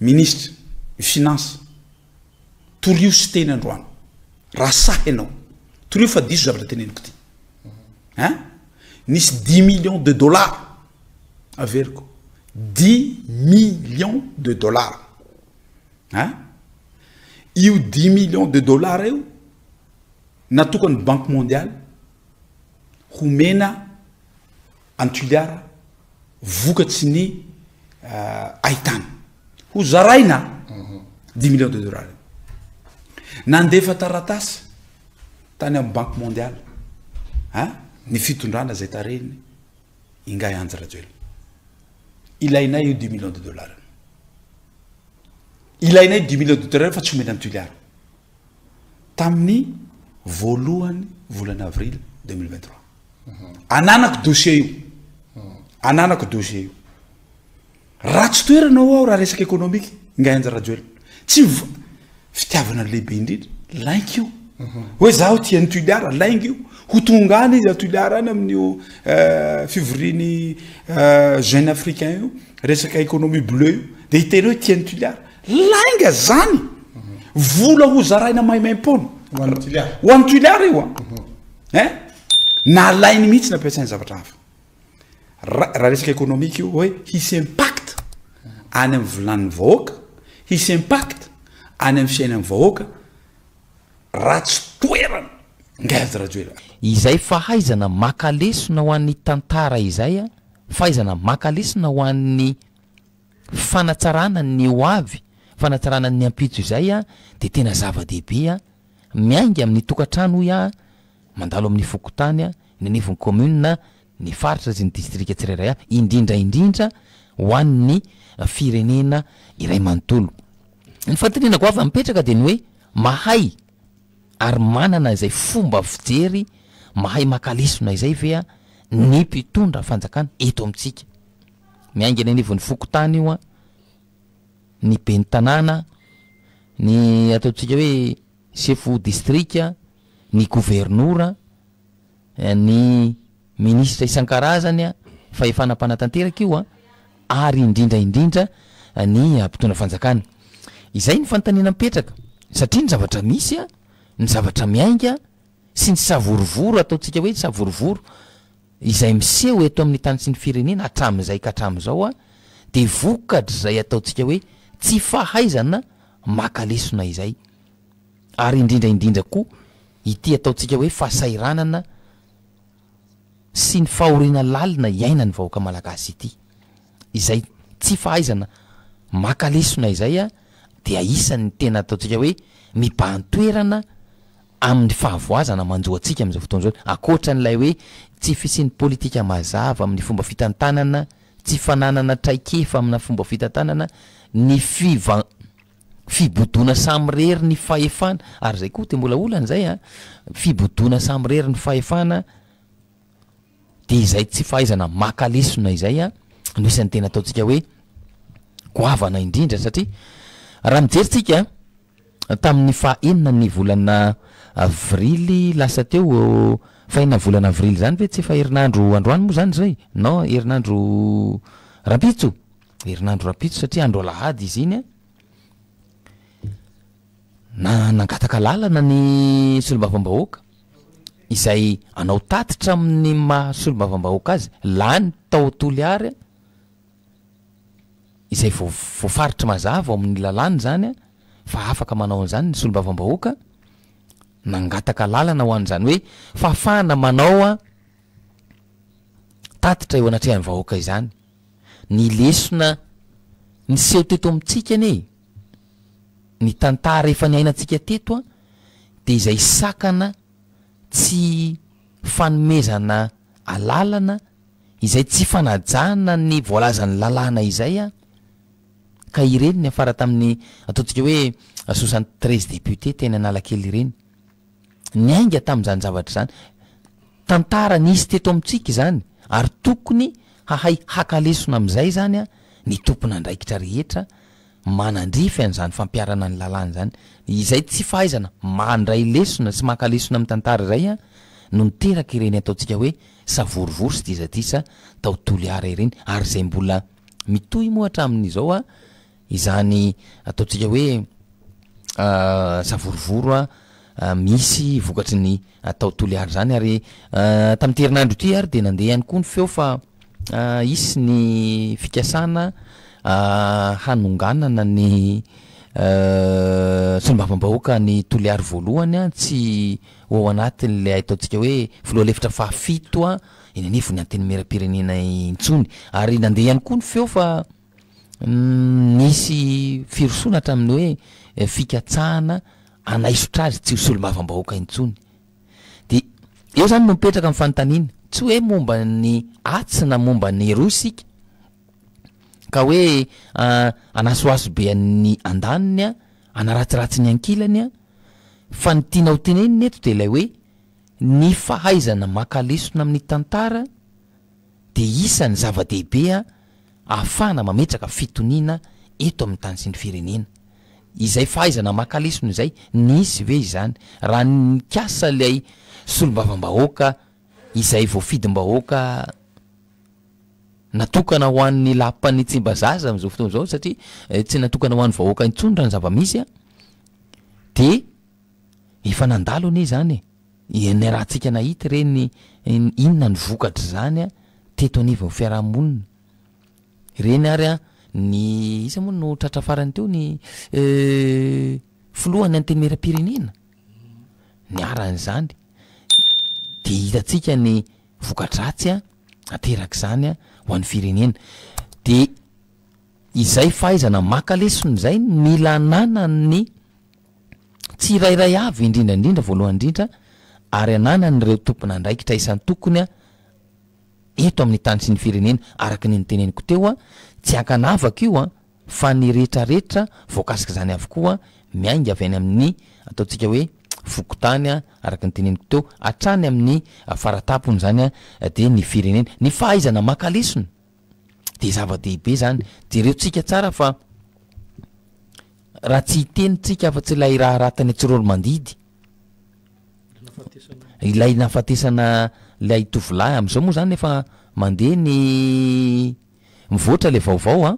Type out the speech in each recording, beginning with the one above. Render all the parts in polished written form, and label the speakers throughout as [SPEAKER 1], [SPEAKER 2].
[SPEAKER 1] Ministre ny finance, torio sy teny androany raha sahy ianao, torio fa diso zavatra teneniko ty hein, nisy dix millions de dollars averiko dix millions de dollars hein, io dix millions de dollars io natokan'ny banque mondiale homena an'i Toliara vokatry ny haitany. Ho zaraina dix millions de dollars io. Nandefa taratasy tany amin'ny banque mondiale hein, ny fitondrana izay tarehiny Ingahy Andry Rajoelina. Ilainay io dix millions de dollars io. Ilainay dix millions de dollars fa tsy omena an'i Toliara. Tamin'ny voalohany volana avril 2023. Ananako dossier io. Ananako dossier io. Ratsy toerana ao aho raha resaka économique, Ingahy Andry Rajoelina. Tsy fitiavana lehibe indrindra, lainga io. Hoe zaho tia an'i Toliara, lainga io. Ho tonga any izy a Toliara any amin'io euh, fivorian'ny euh, jeune africain io, resaka économie bleue io, dia hiteny hoe tia an'i Toliara. Lainga zany! Vola ho zaraina maimaimpoana.
[SPEAKER 2] Ho an'i Toliara.
[SPEAKER 1] Ho an'i Toliara io an. Hein? Nalainy mihitsy nampiasainy zavatra hafa. Raha resaka économique io hoe hisy impact any amin'ny vilanin'ny vahoaka, hisy impact any amin'ny fiainan'ny vahoaka, ratsy toerana Ingahy Andry Rajoelina.
[SPEAKER 3] Izay fahaizana maka lesona ho an'ny tantara izay, fahaizana maka lesona ho an'ny fanatsarana ny ho avy, fanatsarana ny ampitso izay dia tena zava-dehibe, miainga amin'ny tokantrano hoy aho, mandalo amin'ny fokontany, ny anivon'ny commune, ny faritra sy ny distrika tsirairay avy, indrindra indrindra ho an'ny firenena iray manontolo. Ny fanontaniana goavana mipetraka dia ny hoe mahay ary manana izay fomba fijery mahay maka lesona izay ve ny mpitondra fanjakana eto amintsika? Miainga eny anivon'ny fokontany io an, ny ben'ny tanàna, ny ataontsika hoe sefo distrika, ny governora, ny minisitra isan-karazany, fahefana mpanatanteraka io an, ary indrindra indrindra ny mpitondra fanjakana. Izay ny fanontaniana mipetraka satria ny zavatra misy an, ny zavatra miainga sy ny savorovoro ataontsika hoe savorovoro Izay miseho eto amin'ny tany sy ny firenena hatramin'izay ka hatramin'izao dia vokatr'izay ataontsika hoe tsy fahaizana maka lesona izay. Ary indrindra indrindra koa ity ataontsika hoe fahasahiranana sy ny fahoriana lalina iainan'ny vahoaka malagasy ity. Izay tsy fahaizana maka lesona izay dia isan'ny tena ataontsika hoe mibahan-toerana amin'ny fahavoazana manjo antsika amin'izao fotoana izao, ankoatra an'ilay hoe tsy fisian'ny politika mazava amin'ny fomba fitantanana, tsy fananana traikefa amina fomba fitantanana, ny fiva- fibodoana samirery ny fahefana, ary izay koa dia mbola olana izay an, fibodoana samirery ny fahefana, dia izay tsy fahaizana maka lesona izay an, no isan'ny tena ataontsika hoe goavana indrindra satria raha mijery tsika tamin'ny faha enina ny volana avrily lasa teo, faha enina volana avrily zany ve tsy efa herinandro androany moa zany zay? Non herinandro rahampitso, herinandro rahampitso satria andro alahady izy iny an, na nangataka lalana ny solombavambahoaka izay hanao tatitra amin'ny maha solombavambahoaka azy, lany tao Toliary izay voafaritra mazava ao amin'ny lalàna izany fa afaka manao an'izany ny solombavambahoaka, nangataka lalana ho an'izany hoe fahafahana manao tatitra eo anatrehan'ny vahoaka izany. Ny lesona niseho teto amintsika anie, ny tantara efa niainantsika teto dia izay sakana tsy fanomezana alalana izay tsy fanajana ny voalazan'ny lalàna izay an, ka ireny niafara tamin'ny ataontsika hoe 73 députés teny Analakely ireny. Niainga tamin'izany zavatra izany. Tantara nisy teto amintsika izany ary tokony hahay haka lesona amin'izay izany an, ny tompon'andraikitra rehetra manandrify an'izany fampiharana ny lalàna izany. Izay tsy fahaizana mandray lesona sy maka lesona amin'ny tantara izay an, no niteraka ireny ataontsika hoe savorovoro sy disadisa tao Toliara ireny ary izay mbola mitohy moa hatramin'izao an. izany ataontsika hoe savorovoro misy vokatry ny tao Toliara izany ary tamin'ity herinandro ity ary dia nandeha ihany koa ny feo fa hisy ny fikasana hanonganana ny solombavambahoaka ny Toliary voalohany tsy ho ao anatin'ilay ataontsika hoe filoha lefitra fahafito eny anivon'ny antenimierampirenena intsony ary nandeha ihany koa ny feo fa Nisy firosoana hatramin'ny hoe fikatsahana hanaisotra azy tsy ho solombavambahoaka intsony. Dia eo izany no mipetraka ny fanontaniana, tsy hoe momba ny atsy na momba ny eroa isika ka hoe hanasohaso be an'ny andaniny, hanaratsiratsy ny ankilany, fa ny tiana ho tenenina eto dia ilay hoe ny fahaizana maka lesona amin'ny tantara dia isan'ny zava-dehibe ahafahana mametraka fitoniana eto amin'ny tany sy ny firenena. Izay fahaizana maka lesona izay, nisy ve izany? Raha nikasa ilay solombavambahoaka izay voafidim-bahoaka natokana ho an'ny lapan'i Tsimbazaza amin'izao fotoana izao satria tsy natokana ho an'ny vahoaka intsony raha ny zava-misy dia efa nandalo anie izany e! Niarahantsika nahita ireny inona ny vokatr'izany teto anivon'ny fiarahamonina. Ireny ary ny iza moa no tratra farany teo ny filohan'ny antenimierampirenena niharan'izany. Dia hitantsika ny voka-dratsy aterak'izany ho an'ny firenena. Dia izay fahaizana maka lesona izay no mila ananan'ny tsirairay avy indrindra indrindra voalohany indrindra ary ananan'ireo tompon'andraikitra isan-tokony eto amin'ny tany sy ny firenena araka ny noteneniko teo tsy ankanavaka io fa ny rehetrarehetra voakasik'izany avokoa miainga avy any amin'ny ataontsika hoe fokontany araka ny teneniko teo hatrany amin'ny faratapony izany dia ny firenena. Ny fahaizana maka lesona dia zava-dehibe izany. Jereontsika tsara fa Raha tsy hiteny tsika afa-tsy ilay raharaha tany Antsiroromandidy, ilay nahafatesana ilay tovolahy, amin'izao moa zany efa mandeha ny mivoatra ilay vaovao an,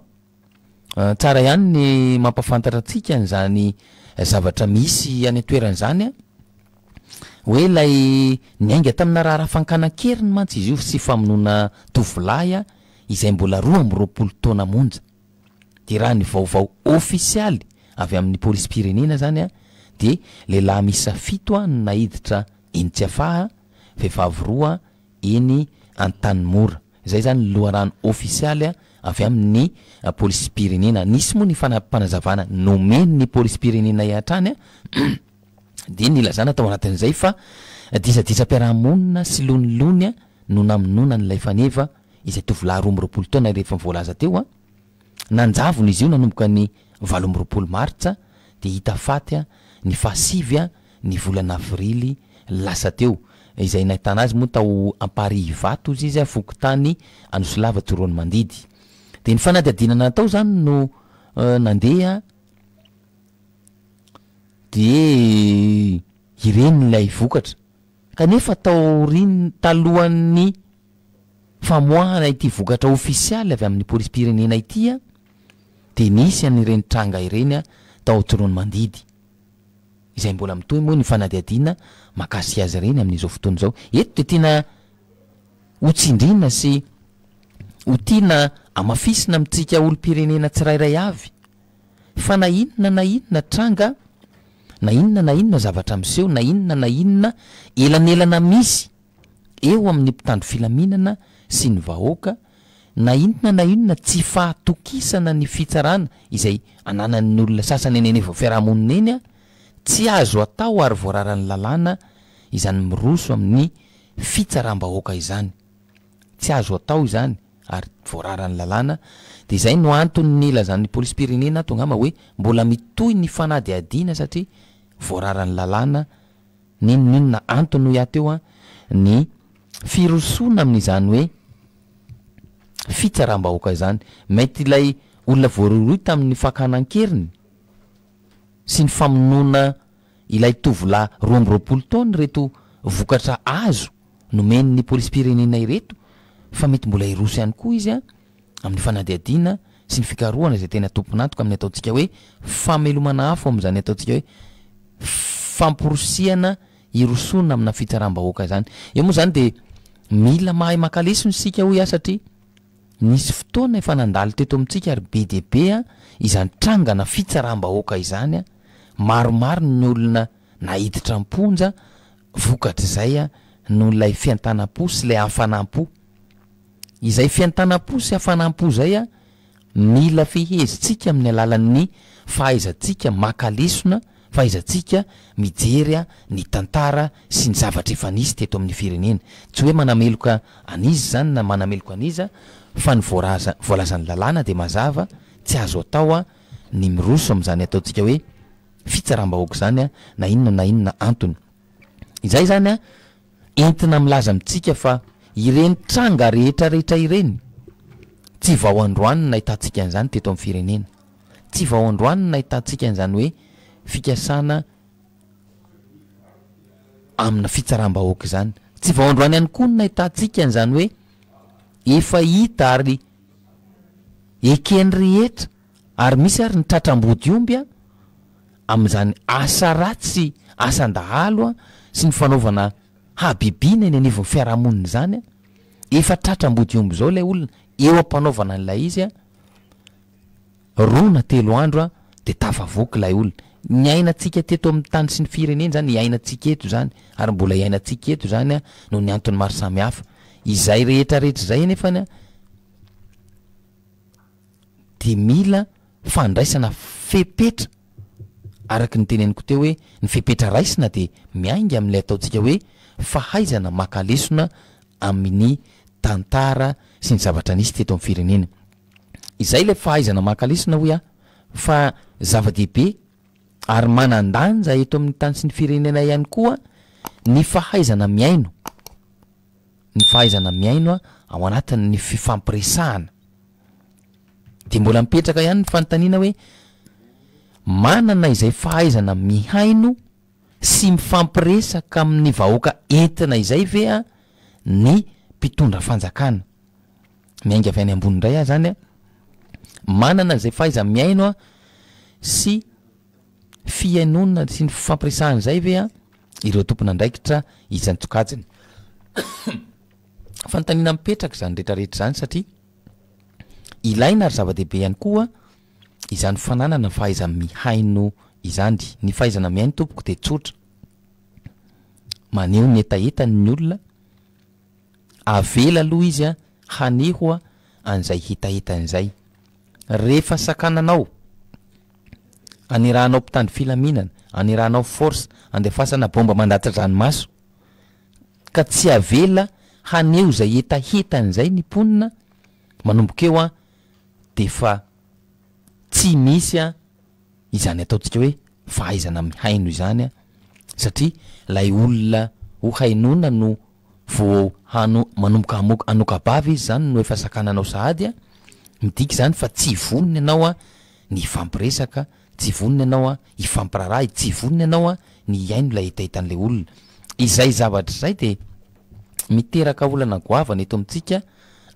[SPEAKER 3] tsara ihany ny mampahafantatra antsika an'izany zavatra misy any an-toerana izany an, hoe ilay niainga tamina raharaha fankana an-keriny mantsy izy io sy famonoana tovolahy izay mbola 22 taona monja. Dia raha ny vaovao ofisialy avy amin'ny polisim-pirenena izany dia lehilahy miisa fito no naiditra eny Tsiafahy, vehivavy roa eny Antanimora. Izay izany ny loharano ofisialy avy amin'ny polisim-pirenena. Nisy moa ny fanampim-panazavana nomen'ny polisim-pirenena hatrany dia nilazana tao anatin'izay fa disadisam-piarahamonina sy lonilony no namonoana an'ilay faneva izay tovolahy 22 taona rehefa voalaza teo an, nanjavona izy io nanomboka ny 28 martsa dia hita faty ny fahasivy ny volana avrily lasa teo, izay nahitana azy moa tao Amparihy Ivato hozy izy fokontany Anosilava Tsiroanomandidy. Dia ny fanadihadiana natao izany no nandeha dia ireny ilay vokatra kanefa tao aorian'ny talohan'ny famoahana ity vokatra ofisialy avy amin'ny polisim-pirenena ity dia nisy an'ireny tranga ireny tao Tsiroanomandidy, izay mbola mitohy moa ny fanadihadiana mahakasika azy ireny amin'izao fotoana izao. Eto dia tiana ho tsindriana sy ho tiana hamafisina amintsika olom-pirenena tsirairay avy fa na inona na inona tranga, na inona na inona zavatra miseho, na inona na inona elanelana misy eo amin'ny mpitandro filaminana sy ny vahoaka, na inona na inona tsy fahatokisana ny fitsarana izay ananan'ny olona sasany eny anivon'ny fiarahamonina eny, tsy azo atao ary voararan'ny lalàna izany miroso amin'ny fitsaram-bahoaka izany. Tsy azo atao izany ary voararan'ny lalàna, dia izay no antony nilazan'ny polisim-pirenena ato angamba hoe mbola mitohy ny fanadihadiana satria voararan'ny lalàna N'inon'inona antony hoy aho teo an, ny firosoana amin'izany hoe fitsaram-bahoaka izany. Mety ilay olona voarohirohy tamin'ny fakana an-keriny sy ny famonoana ilay tovolahy 22 taona ireto vokatra azo nomen'ny polisim-pirenena ireto fa mety mbola hiroso ihany koa izy an, amin'ny fanadihadiana. sy ny fikarohana izay tena tompon'antoka amin'ny ataontsika hoe famelomana afo amin'izany ataontsika hoe famporisihana hirosoana amina fitsaram-bahoaka izany. Eo moa izany dia mila mahay maka lesona isika hoy aho satria nisy fotoana efa nandalo teto amintsika ary be dia be izany trangana fitsaram-bahoaka izany, maromaro ny olona naiditra am-ponja vokatr'izay noho ilay fiantanam-po sy ilay hafanam-po. Izay fiantanam-po sy hafanam-po izay mila fehezintsika amin'ny alalan'ny fahaizantsika maka lesona, fahaizantsika mijery ny tantara sy ny zavatra efa nisy teto amin'ny firenena. Tsy hoe manameloka an'iza izany na manameloka an'iza fa ny voaraza voalazan'ny lalàna dia mazava, tsy azo atao ny miroso amin'izany ataontsika hoe fitsaram-bahoaka izany na inona na inona antony. Izay izany entina milaza amintsika fa ireny tranga rehetra rehetra ireny, tsy vao androany no nahitantsika an'izany teto amin'ny firenena. Tsy vao androany no nahitantsika an'izany hoe fikasana amina fitsaram-bahoaka izany. Tsy vao androany ihany koa no nahitantsika an'izany hoe efa hita ary eken'ny rehetra ary misy ary ny tratra ambodiomby amin'izany asa ratsy, asan-dahalo sy ny fanaovana habibiana eny anivon'ny fiarahamonina izany, efa tratra ambodiomby izao ilay olona eo am-panaovana an'ilay izy, roa na telo andro dia tafavoaka ilay olona. Niainantsika teto amin'ny tany sy ny firenena izany, iainantsika eto izany ary mbola iainantsika eto izany noho ny antony maro samihafa. Izay rehetra rehetra izay anefany dia mila fandraisana fepetra araka ny teneniko teo hoe ny fepetra raisina dia miainga amin'ilay ataontsika hoe fahaizana maka lesona amin'ny tantara sy ny zavatra nisy teto amin'ny firenena. Izay ilay fahaizana maka lesona hoy aho fa zava-dehibe ary manan-danja eto amin'ny tany sy ny firenena ihany koa ny fahaizana mihaino, ny fahaizana mihaino ao anatin'ny fifampiresahana. Dia mbola mipetraka ihany ny fanontaniana hoe manana izay fahaizana mihaino sy mifampiresaka amin'ny vahoaka entina izay ve a ny mpitondra fanjakana? Miainga avy any ambony indray aho zany a, manana izay fahaiza-mihaino a sy fihainoana sy ny fifampiresahana izay ve a ireo tompon'andraikitra isan-tsokajiny? Fanontaniana mipetraka izany rehetrarehetra izany satria Ilaina ary zava-dehibe ihany koa izany fananana fahaiza-mihaino izany. Ny fahaizana mihaino tompoko dia tsotra. Maneho ny hetahetany ny olona, avela aloha izy haneho an'izay hetahetany izay. Rehefa sakananao, anirahanao mpitandro filaminana, anirahanao force, andefasana bomba mandatsa-dranomaso, ka tsy avela haneho izay hetahetany izay ny mponina, manomboka eo an, dia efa tsy misy an izany ataontsika hoe fahaizana mihaino izany an, satria ilay olona ho hainoana no vao hano manomboka hamoaka hanoka-bava izy izany no efa sakananao sahady an, midika izany fa tsy vonona ianao an ny hifampiresaka, tsy vonona ianao an hifampiraharaha, tsy vonona ianao an ny hihaino ilay hetahetan'ilay olona. Izay zavatra izay dia miteraka olana goavana eto amintsika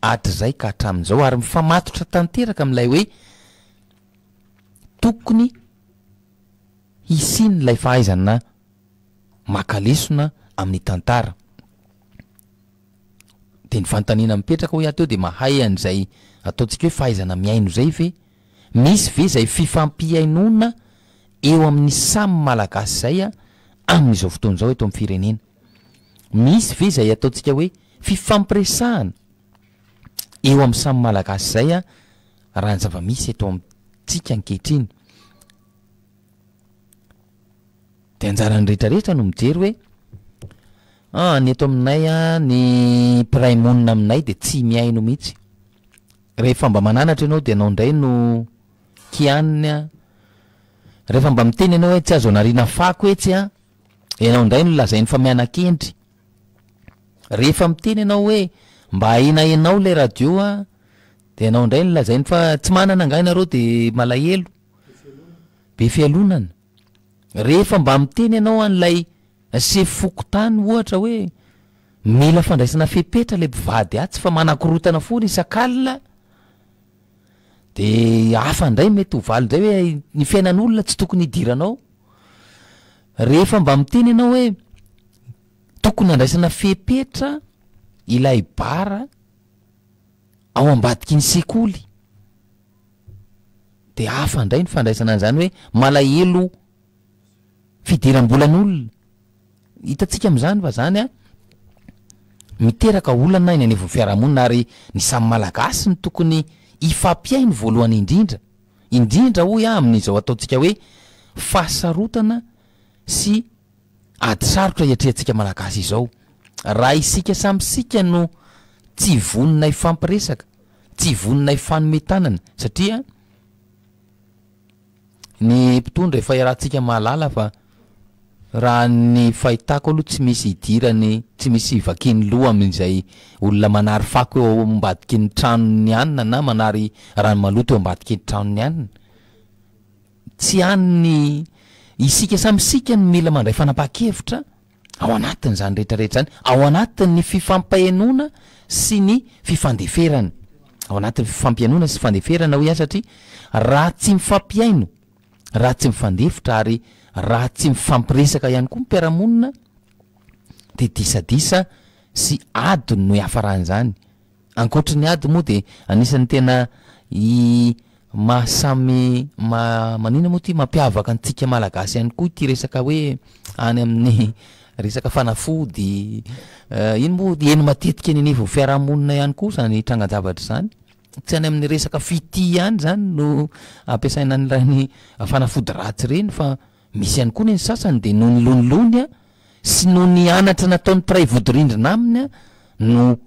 [SPEAKER 3] hatrizay ka hatramin'izao ary mifamatotra tanteraka amin'ilay hoe tokony hisian'ilay fahaizana maka lesona amin'ny tantara. Dia ny fanontaniana mipetraka hoy aho teo dia mahay an'izay ataontsika hoe fahaizana mihaino izay ve? Misy ve izay fifampihainoana eo amin'ny samy Malagasy izay amin'izao fotoana izao eto amin'ny firenena? Misy ve izay ataontsika hoe fifampiresahana eo amin'ny samy Malagasy izay raha ny zava-misy eto amintsika ankehitriny? Dia anjaran'ny rehetra rehetra no mijery hoe ah ny eto aminay ah ny mpiray monina aminay dia tsy mihaino mihitsy. Rehefa mba mananatra ianao dia ianao indray no kianiny ah. Rehefa mba miteny ianao hoe tsy azo anariana fako etsy ah, ianao indray no lazainy fa miana-kendry. Rehefa miteny ianao hoe mba ahenahenao ilay radio ah, dia ianao indray no lazainy fa tsy manana angaha ianareo dia malahelo. Be fialonana. Rehefa mba miteny ianao an'ilay sefo fokontany ohatra hoe mila fandraisana fepetra ilay mpivady atsy fa manakorontana foana isak'alina. De hafa indray mety ho valy indray hoe ny fiainan'olona tsy tokony hidiranao. Rehefa mba miteny ianao hoe tokony handraisana fepetra ilay bar ao ambadiky ny sekoly, de hafa indray ny fandraisana an'izany hoe malahelo fidiram-bolan'olona. Hitantsika amin'izany fa zany an, miteraka olana eny anivon'ny fiarahamonina ary ny samy Malagasy no tokony hifampihaino voalohany indrindra, indrindra hoy aho amin'izao ataontsika hoe fahasarotana sy ady sarotra iatrehantsika Malagasy izao. Raha isika samy isika no tsy vonona hifampiresaka, tsy vonona hifanome tanana satria Ny mpitondra efa iarahantsika mahalala fa raha ny fahitako aloha tsy misy idirany, tsy misy vakiany loha amin'izay olona manary fako eo ambadiky ny tranony anona na manary rano maloto eo ambadiky ny tranony anona. Tsy any isika samy isika no mila mandray fanapahan-kevitra ao anatin'izany rehetra rehetra izany, ao anatin'ny fifampahenoana sy ny fifandeferana, ao anatin'ny fifampihainoana sy fandeferana hoy aho satria raha tsy mifampihaino, raha tsy mifandefitra ary raha tsy mifampiresaka ihany koa ny mpiara-monina dia disadisa sy ady no hiafaran'izany. Ankoatry ny ady moa dia anisan'ny tena i maha samy ma manina moa ity mampiavaka antsika malagasy ihany koa ity resaka hoe any amin'ny resaka fanafody iny moa heno matetika eny anivon'ny fiarahamonina ihany koa izany trangan-javatra izany. Tsy any amin'ny resaka fitia ihany izany no ampiasaina an'ireny fanafody ratsy ireny fa misy ihany koa ny sasany dia noho ny lonilony sy noho ny anatra nataon'ny mpiray vodirindrina aminy no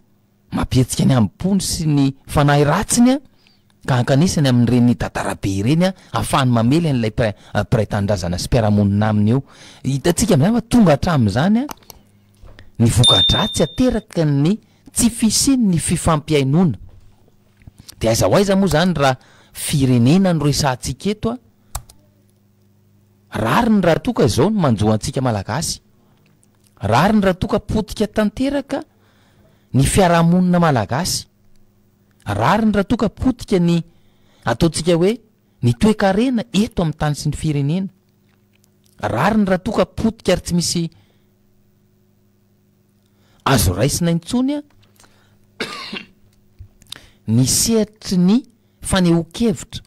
[SPEAKER 3] Mampihetsika ny hambom-pony sy ny fanahy ratsiny ka ankanesany amin'ireny dadarabe ireny ahafahany mamely an'ilay mpiray tanindrazana sy mpiara-monina aminy eo. Hitantsika amin'izany fa tonga hatramin'izany ny voka-dratsy ateraky ny tsy fisian'ny fifampihainoana. Dia aiza ho aiza moa izany raha firenena no resahantsika eto a? Rariny raha toa ka izao no manjo antsika Malagasy. Rariny raha toa ka potika tanteraka ny fiarahamonina malagasy. Rariny raha toa ka potika ny ataontsika hoe ny toekarena eto amin'ny tany sy ny firenena. Rariny raha toa ka potika ary tsy misy azo raisina intsony ny sehatry ny fanehoan-kevitra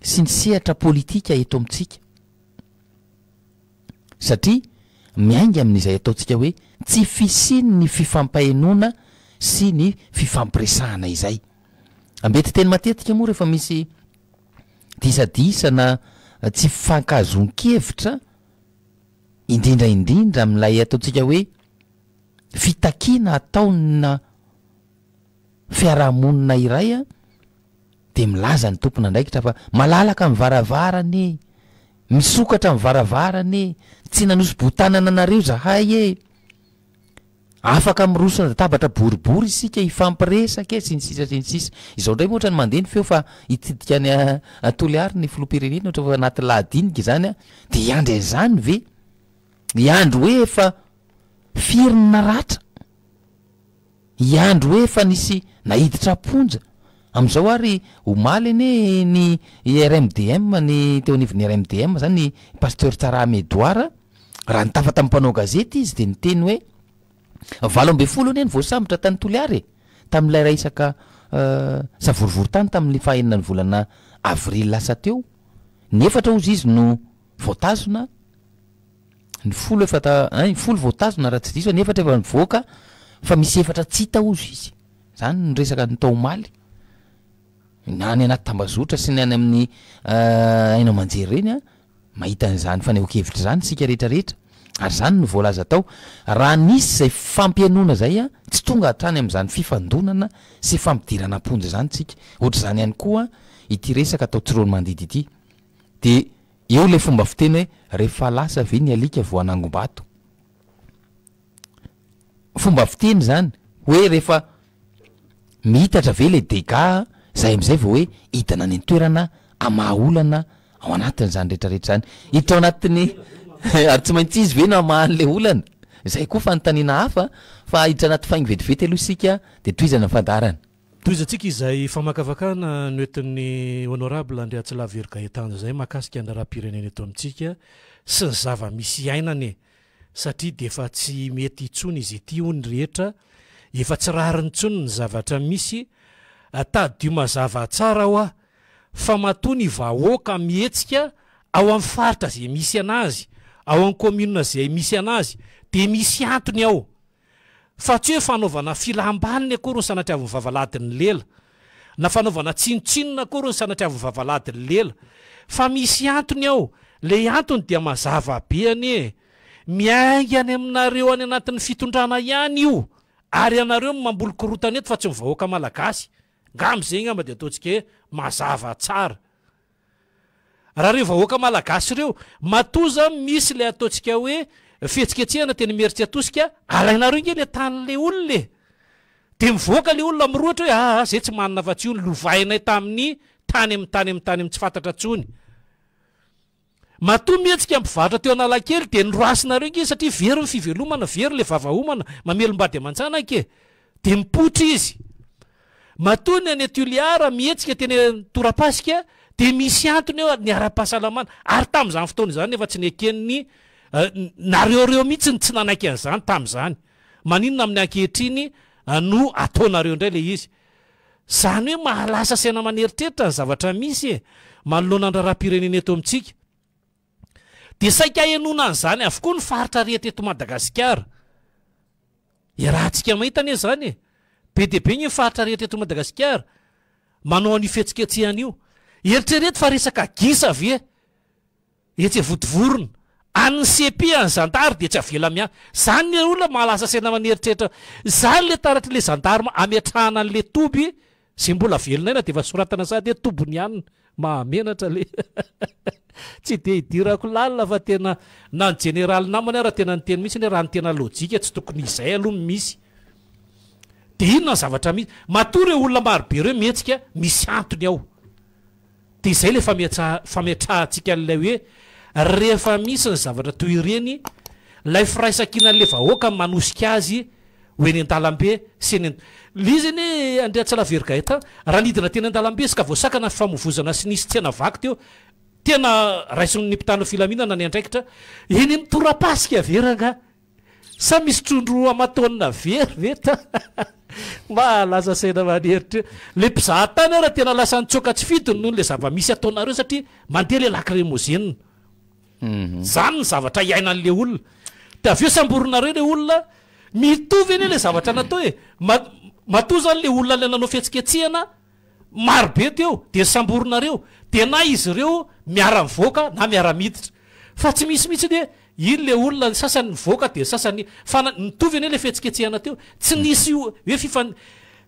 [SPEAKER 3] sy ny sehatra politika eto amintsika. Satria miainga amin'izay ataontsika hoe tsy fisian'ny fifampahenoana sy ny fifampiresahana izay. Ambetiteny matetika moa rehefa misy disadisa na tsy fifankahazoan-kevitra, indrindra indrindra amin'ilay ataontsika hoe fitakiana ataona fiarahamonina iray, dia milaza ny tompon'andraikitra fa malalaka ny varavarana e! Misokatra ny varavarana e! Tsy nanosi-botanana anareo zahay e! Afaka miroso latabatra boribory isika hifampiresaka e! Sy ny sisa sy ny sisa. Izao indray moa ohatran'ny mandeha ny feo fa hitsidika any Toliary ny filoham-pirenena ohatra fa anaty lahadinika izany an! Dia hiandry an'izany ve? Hiandry hoe efa firy ny naratra? Hiandry hoe efa nisy naiditra am-ponja. Amin'izao ary omaly anie ny RMDM, ny teo anivon'ny RMDM zany ny Pasteur Tsarahame Edouard, raha nitafa tamin'ny mpanao gazety izy dia niteny hoe 18 anie ny voasambotra tany Toliara e, tamin'ilay resaka savorovoro tany tamin'ny faha enina ny volana avril lasa teo, ny efatra hozy izy no voatazona, Ny folo efa ta ein, folo voatazona raha tsy diso, ny efatra efa nivoaka fa misy efatra tsy hita hozy izy. Zany ny resaka natao omaly. Na any anaty tambazotra sy ny any amin'ny haino aman-jery ireny an, mahita an'izany fanehoan-kevitra izany isika rehetra rehetra. Ary izany no voalaza tao. Raha nisy izay fampihainoana izay an, tsy tonga hatrany amin'izany fifandonana sy fampidirana am-ponja izany isika. Ohatr'izany ihany koa ity resaka atao tsiroanomandidy ity. Dia Eo ilay fomba fiteny hoe rehefa lasa ve ny alika vao hanangom-bato. Fomba fiteny izany hoe rehefa mihitatra ve ilay dégâts zay amin'izay vao hoe hidina any an-toerana hamaha olana ao anatin'izany rehetra rehetra izany. Hiditra ao anatin'ny ary tsy maintsy izy ve no hamaha an'ilay olana? Izay koa fanontaniana hafa fa hiditra anaty faingo vetivety aloha isika dia tohizana ny fandaharana.
[SPEAKER 2] Tohizantsika izay famakafakana noentin'ny Honorable Andriatsilavo Hery Gaëtan izay mahakasika ny raharaham-pirenena eto amintsika sy ny zava-misy iainana e! Satria dia efa tsy mety intsony izy ity hoy ny rehetra, efa tsy rariny intsony ny zavatra misy, tadidio mazava tsara hoa fa matoa ny vahoaka mihetsika ao amin'ny faritra izay misy anazy, ao amin'ny commune izay misy anazy dia misy antony ao. Fa tsy hoe fanaovana filam-baniny akory ny sanatriavin'ny vavaladin'ny lela, na fanaovana tsinontsinona akory ny sanatriavin'ny vavaladin'ny lela. Fa misy antony ao, ilay antony dia mazava be anie e! Miainga any aminareo any anatin'ny fitondrana ihany io, ary ianareo no mamboly korontana eto fa tsy ny vahoaka malagasy. Ngamba izay ngamba dia ataontsika hoe mazava tsara. Raha ireo vahoaka malagasy ireo, matoa zany misy ilay ataontsika hoe fihetsiketsehana teny Imerintsiatosika, alainareo nge ilay tanin'ilay olona e! Dia mivoaka ilay olona mirohotra hoe aa zay tsy manana afa-tsy io, lovainay tamin'ny tany amin'ny tany amin'ny tany amin'ny tsy fantatra intsony. Matoa mihetsika mpivarotra teo Analakely dia noroasinareo nge satria very ny fivelomana, very ilay vava homana, mamelom-bady aman-janaka e! Dia mipoitra izy. Matoa ny any Toliara mihetsika teny Torapasika dia misy antony eo ny ara-pahasalamana ary tamin'izany fotoana izany efa tsy neken'ny nareo reo mihitsy no tsy nanaiky an'izany tamin'izany. Maninona amin'ny ankehitriny no ataonareo indray ilay izy? Izany hoe mahalasa saina aman'eritreritra ny zavatra misy e, manoloana ny raharaham-pirenena eto amintsika. Dia saika ahenoana an'izany avokoa ny faritra rehetra eto Madagasikara. Iarahantsika mahita anie izany e! Be dia be ny faritra rehetra eto Madagasikara manao an'io fihetsiketsehana io. Eritrereto fa resaka gisa ve etsy Vontovorona, an'ny cepe, an'ny zandary dia tsy avela miala. Izany ny olona mahalasa saina maneritreritra. Izany ilay taratr'ilay zandarma ametrahana an'ilay toby Zay mbola velona aina dia efa soratana sahady hoe tompony ihany mahamenatra le tsy dia idirako lalina fa tena na ny jeneraly namany ara tena niteny mihitsy hoe raha ny tena lojika tsy tokony izay aloha no misy dia inona ny zavatra misy matoa ireo olona marobe ireo mihetsika misy antony ao Dia izay ilay fametrahantsika an'ilay hoe rehefa misy ny zavatra toy ireny, ilay firaisankinan'ilay vahoaka manosika azy ho eny an-dalambe sy eny an-, ilay izy anie Andriatsalavery Gaëtan, raha nidina teny an-dalambe izy ka voasakana ny fifamoivozana sy nisy tsena vaky teo, tena raisin'ny mpitandro ny filaminana ny andraikitra, eny amin'ny torapasika ve rangahy? Sa misy trondro aman-taonina very ve ta? Mahalasa saina maneritra. Le mpizaha tany ara tena lasa nitsoaka tsy fidiny noho le zava-misy ataonareo satria mandeha le lacrymogène. Zany ny zavatra iainan'le olona. De avy eo samborinareo le olona, mitovy anie le zavatra natao e. Matoa zany le olona le nanao fihetsiketsehana maro be teo de samborinareo, de na izy ireo miara-mivoaka na miara-miditra. Fa tsy misy mihitsy hoe iny le olona ny sasany nivoaka dia ny sasany fa nitovy anie le fihetsiketsehana teo. Tsy nisy hoe fifan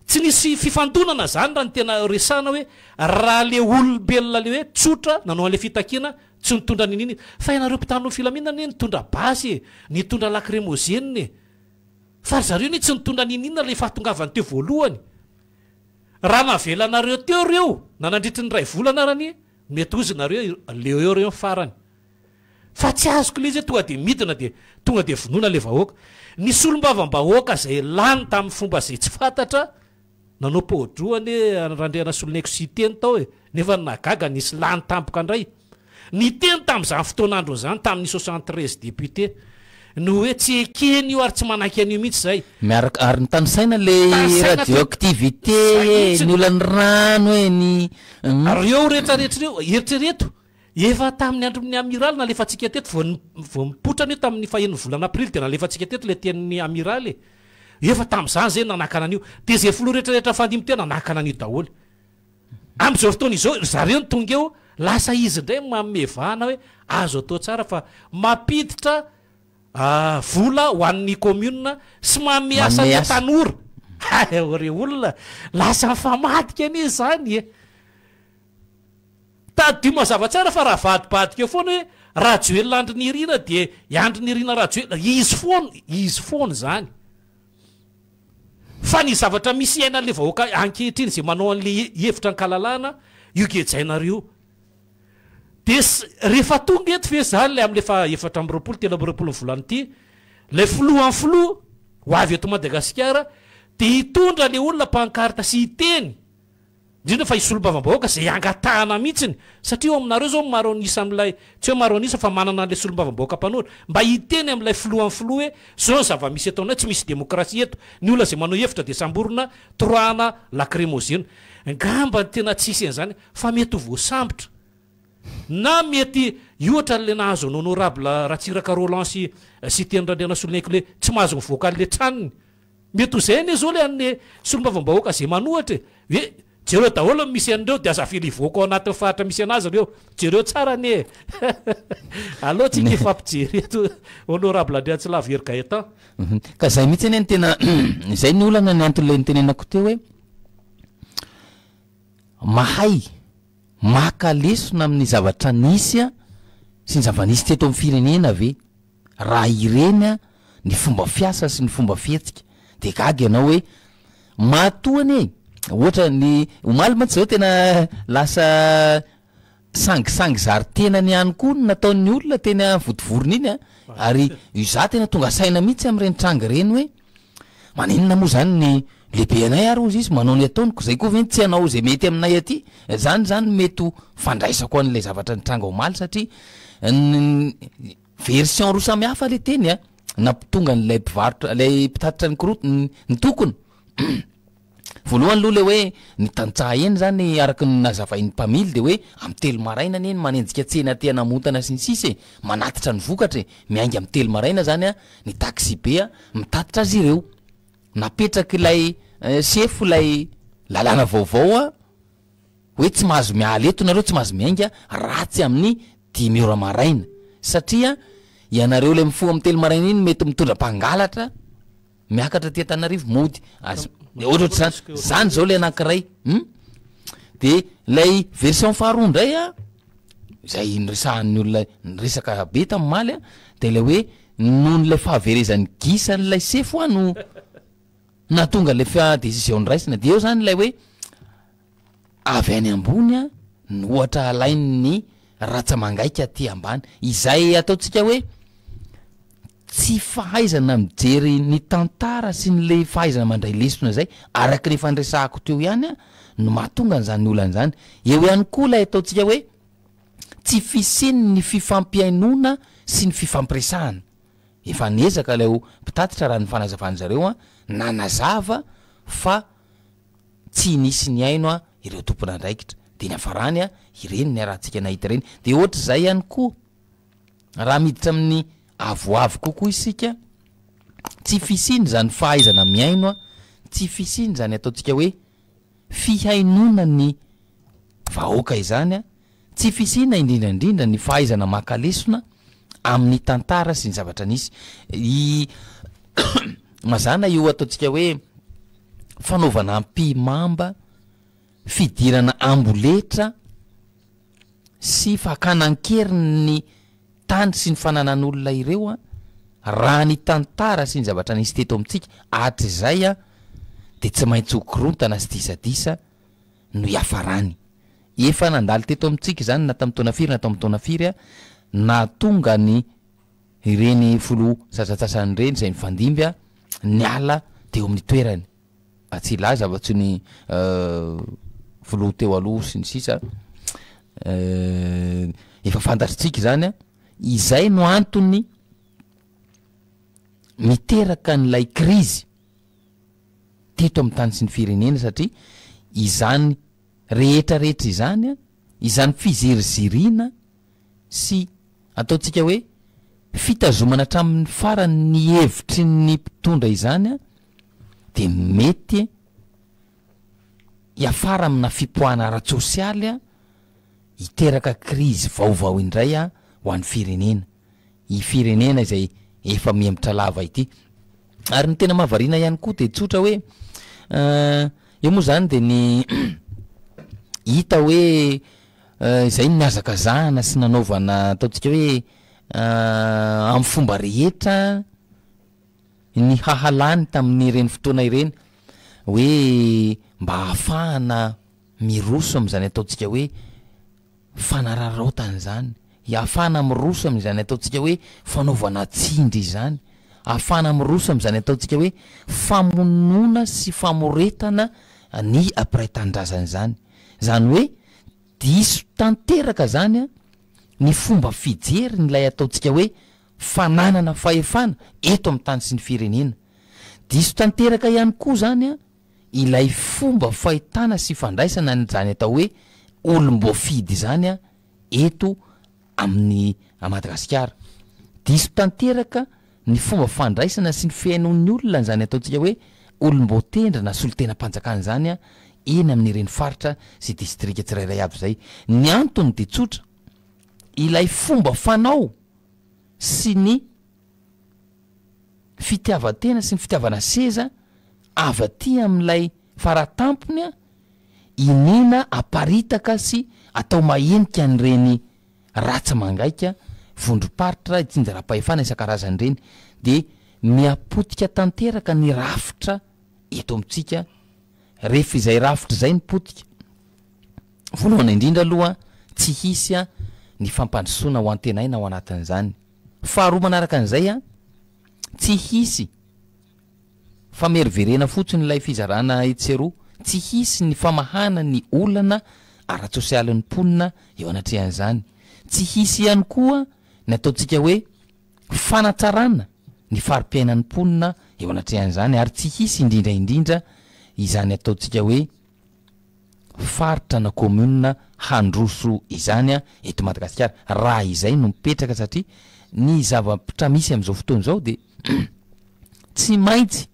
[SPEAKER 2] tsy nisy fifandonana zany raha ny tena resahana hoe raha le olombelona le hoe tsotra nanao an'le fitakiana tsy nitondra n'inona fa ianareo mpitandro ny filaminana anie nitondra basy e, nitondra lacrymogène e. Fa ry zareo anie tsy nitondra n'inon'inona le fahatongavany teo voalohany. Raha navelanareo teo reo na nandritry ny iray volana ara anie Mety hozy nareo leo eo reo ny farany. Fa tsy azoko le izy hoe tonga de midina de tonga de vonoina le vahoaka. Ny solombavambahoaka zay lany tamin'ny fomba zay tsy fantatra, nanao pao-droa anie Randrianasoloniaiko Siteny tao e, nefa ny nahagaga nisy lany tampoka ndray. Niteny tamin'izany fotoan'androny izany tamin'ny 73 députés ny hoe tsy ekeny io ary tsy manaiky an'io mihitsy izay.
[SPEAKER 3] Miaraka ary nitanisaina le
[SPEAKER 2] Tanisaina teo.
[SPEAKER 3] radioactivité
[SPEAKER 2] Zay
[SPEAKER 3] e,
[SPEAKER 2] mihitsy.
[SPEAKER 3] ny olan'ny rano e, ny hum.
[SPEAKER 2] Reo retraretra ireo, eritrereto, efa tamin'ny andron'ny amiraly nalefantsika teto, vao vao nipoitra an'io tamin'ny fahenin'ny volana aprily dia nalefantsika teto ilay tenin'ny amiraly e. Efa tamin'izany izay nanakana an'io. Dia izay filoha retraretra nifandimby teo nanakana an'io daholo. Amin'izao fotoana izao ry zareo no tonga eo, lasa izy indray no manome vahana hoe azo atao tsara fa mampiditra vola ho an'ny commune sy manome asa
[SPEAKER 3] Manome
[SPEAKER 2] ny
[SPEAKER 3] asa.
[SPEAKER 2] tanora. Hay ry olona, lasa mifamadika anie izany e. Tadidio mazava tsara fa raha avadibadika eo foana hoe Rajoelina Andry Nirina dia i Andry Nirina Rajoelina, izy foana, izy foana izany. Fa ny zavatra misy iainan'ilay vahoaka ankehitriny izay manao an'ilay hevitra ankalalahana io gejainareo io. Dia rehefa tonga eto ve izany ilay amin'ilay faha 24, 23 ny volana ity, ilay filohan'ny filoha ho avy eto Madagasikara, Dia hitondra le olona pancarte sy hiteny, indrindra fa hisy solombavambahoaka izay angatahana mihitsiny, satria eo aminareo izao maro an'isa amin'ilay, tsy hoe maro an'isa fa manana an'ilay solombavambahoaka mpanohitra, mba hiteny amin'ilay filohan'ny filoha hoe izao ny zava-misy eto aminay, tsy misy demokrasia eto, ny olona izay manao hevitra dia samborina, torahana lacrymogène. Ngamba ny tena tsy hisy an'izany fa mety ho voasambotra. Na mety hiohatra an'ilay nahazo an'i Honorable Ratsiraka Roland sy Siteny Randrianasoloniaiko ilay tsy mahazo mivoaka an'ilay tranony. Mety ho izay anie izao ilay an'ny solombavambahoaka izay manohatra e! Hoe jereo daholo ny misy an'ireo dia aza avela hivoaka ao anatin'ny faritra misy an'azy ireo. Jereo tsara anie e! Aleo tsika hifampijery eto Honorable Andriantsilavo Hery Gaëtan.
[SPEAKER 3] Ka izay mihitsy anie no tena izay ny olana ny anton'ilay nitenenako teo hoe mahay maka lesona amin'ny zavatra nisy sy ny zava-nisy teto amin'ny firenena ve raha ireny ny fomba fiasa sy ny fomba fihetsika? Dia gaga ianao hoe matoa anie ohatra ny omaly mantsy izao tena lasa sangisangy zary tenany ihany koa no nataon'ny olona teny Vontovorona iny ary izaho tena tonga saina mihitsy amin'ireny tranga ireny hoe Maninona moa zany ny lehibe anay ary hozy izy manao ny ataony ko zay koa ve ny tsy hanao zay mety aminay aty? Zany zany no mety ho fandraisako an'ilay zavatra nitranga omaly satria ny version roa samy hafa le teny a, nampitonga an'ilay mpivarotra ilay mpitatitra ny korot- ny tokony. Voalohany aloha le hoe ny tantsaha eny zany araka ny nazavain'ny mpamily de hoe amin'ny telo maraina anie ny manenjika tsena aty Anamontana sy ny sisa e, manatitra ny vokatra e, miainga amin'ny telo maraina zany a ny taxibe a mitatitra azy ireo. Napetrak'ilay sefo ilay lalàna vaovao a hoe tsy mahazo miala eto nareo, tsy mahazo miainga raha tsy amin'ny dimy ora maraina satria ianareo ilay mifoha amin'ny telo maraina iny mety mitondra mpangalatra. Miakatra aty Antananarivo mody aza de ohatrohatr'izany, zany zao le anankiray hum, de lay version faharoa ndray a, zay niresahan'ny olona niresaka be tamin'ny omaly a, de lay hoe noho n'ilay fahaverezan'ny gisan'ilay sefo a no nahatonga le fa décision noraisina, de eo zany lay hoe Avy any ambony no ohatra alain'ny ratsa-mangaika aty ambany. Izay ataontsika hoe tsy fahaizana mijery ny tantara sy ny le fahaizana mandray lesona izay, araka ny efa niresahako teo ihany no mahatonga an'izany olana izany. Eo ihany koa ilay ataontsika hoe tsy fisian'ny fifampihainoana sy ny fifampiresahana. Efa niezaka ilay mpitatitra raha ny fanazavan'ny zareo nanazava fa tsy nisy nihaino a ireo tompon'andraikitra de niafarany a ireny niarahantsika nahita ireny de ohatr'izay ihany koa raha miditra amin'ny avoavo kokoa isika tsy fisiany izany fahaizana mihaino a tsy fisiany izany ataontsika hoe fihainoana ny vahoaka izany a Tsy fisiana indrindra indrindra ny fahaizana maka lesona amin'ny tantara sy ny zavatra nisy. I mazàna io ataontsika hoe fanaovana ampihimamba, fidirana amboletra sy fakana an-keriny ny tany sy ny fananan'olona ireo an, raha ny tantara sy ny zavatra nisy teto amintsika hatrizay an, dia tsy maintsy ho korontana sy disadisa no hiafarany. Efa nandalo teto amintsika izany na tamin'ny taona firy na tamin'ny taona firy nahatonga ny ireny filoha sasantsasany ireny izay nifandimby niala teo amin'ny toerany. Mba tsy hilaza afa-tsy ny filoha teo aloha sy ny sisa. Efa fantatritsika izany, izay no antony miteraka an'ilay krizy teto amin'ny tany sy ny firenena satria izany rehetra rehetra izany an, izany fiziriziriana sy ataontsika hoe fitazomana hatramin'ny farany ny hevitry ny mpitondra izany an, dia mety hiafara amina fipoahana ara-tsosialy an, hiteraka krizy vaovao indray an ho an'ny firenena. i firenena izay efa mihemotra lava ity. Ary ny tena mahavariana ihany koa dia tsotra hoe eo moa zany dia ny hita hoe izay no nihazakazahana sy nanaovana ataontsika hoe amin'ny fomba rehetra ny hahalany tamin'ireny fotoana ireny hoe mba hahafahana miroso amin'izany ataontsika hoe fanararaotana izany, hiafana miroso amin'izany ataontsika hoe fanaovana tsindry izany, ahafahana miroso amin'izany ataontsika hoe famonoana sy famoretana ny mpiray tanindrazana izany. Izany hoe diso tanteraka izany ny fomba fijeriny ilay ataontsika hoe fananana fahefana eto amin'ny tany sy ny firenena. Diso tanteraka ihany koa izany ilay fomba fahitana sy fandraisana an'izany atao hoe olom-boafidy izany eto amin'ny Madagasikara. Diso tanteraka ny fomba fandraisana sy ny fihainoan'ny olona an'izany ataontsika hoe olom-boatendry na solontenam-panjakana izany eny amin'ireny faritra sy distrika tsirairay avy izay. Ny antony dia tsotra, ilay fomba fanao sy ny fitiavan-tena sy ny fitiavana seza avy aty amin'ilay faratampony iniana aparitaka sy atao mahenika an'ireny ratsy mangaika vondrom-paritra itsinjaram-pahefana isan-karazany ireny dia miha-potika tanteraka ny rafitra eto amintsika rehefa izay rafitra izay no potika. Voalohany indrindra aloha tsy hisy ny fampandrosoana ho antenaina ao anatin'izany. Faharoa manaraka an'izay, tsy hisy Fameriverena fotsiny ilay fizarana etsy sy eroa, tsy hisy ny famahana ny olana ara-tsosialin'ny mponina eo anatrehan'izany. Tsy hisy ihany koa ny ataontsika hoe fanatsarana ny fari-piainan'ny mponina eo anatrehan'izany ary tsy hisy indrindra indrindra izany ataontsika hoe faritra na commune handroso izany eto Madagasikara raha izay no mipetraka satria ny zavatra misy amin'izao fotoana izao dia tsy maintsy